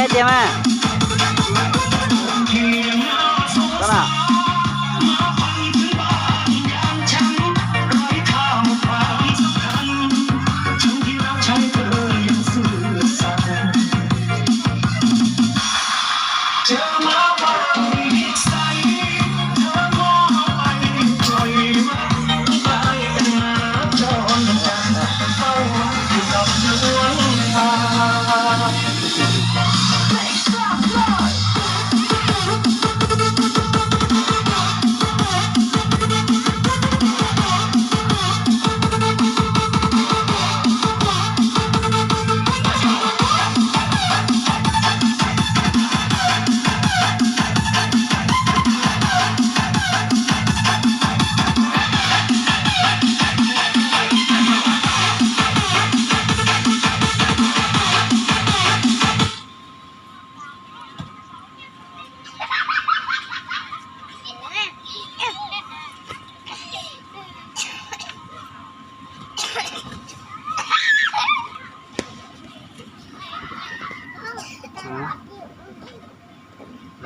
Tiag mas.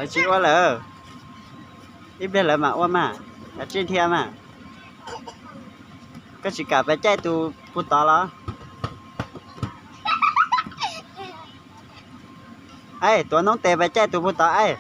Lawv tsis ua lawm, ib pliag lawv mam ua mas, kav tsij dhia mas. Koj tsis kam pais caij tus puag tod los? Tuav noob tes pais caij tus puag tod es.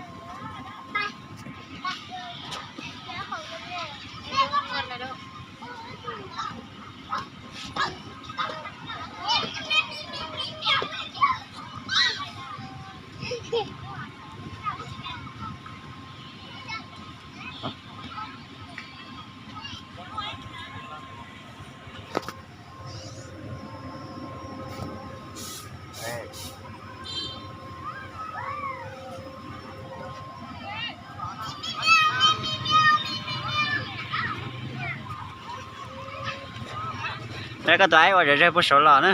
Koj tus aib ua zom zawg puag saud los na.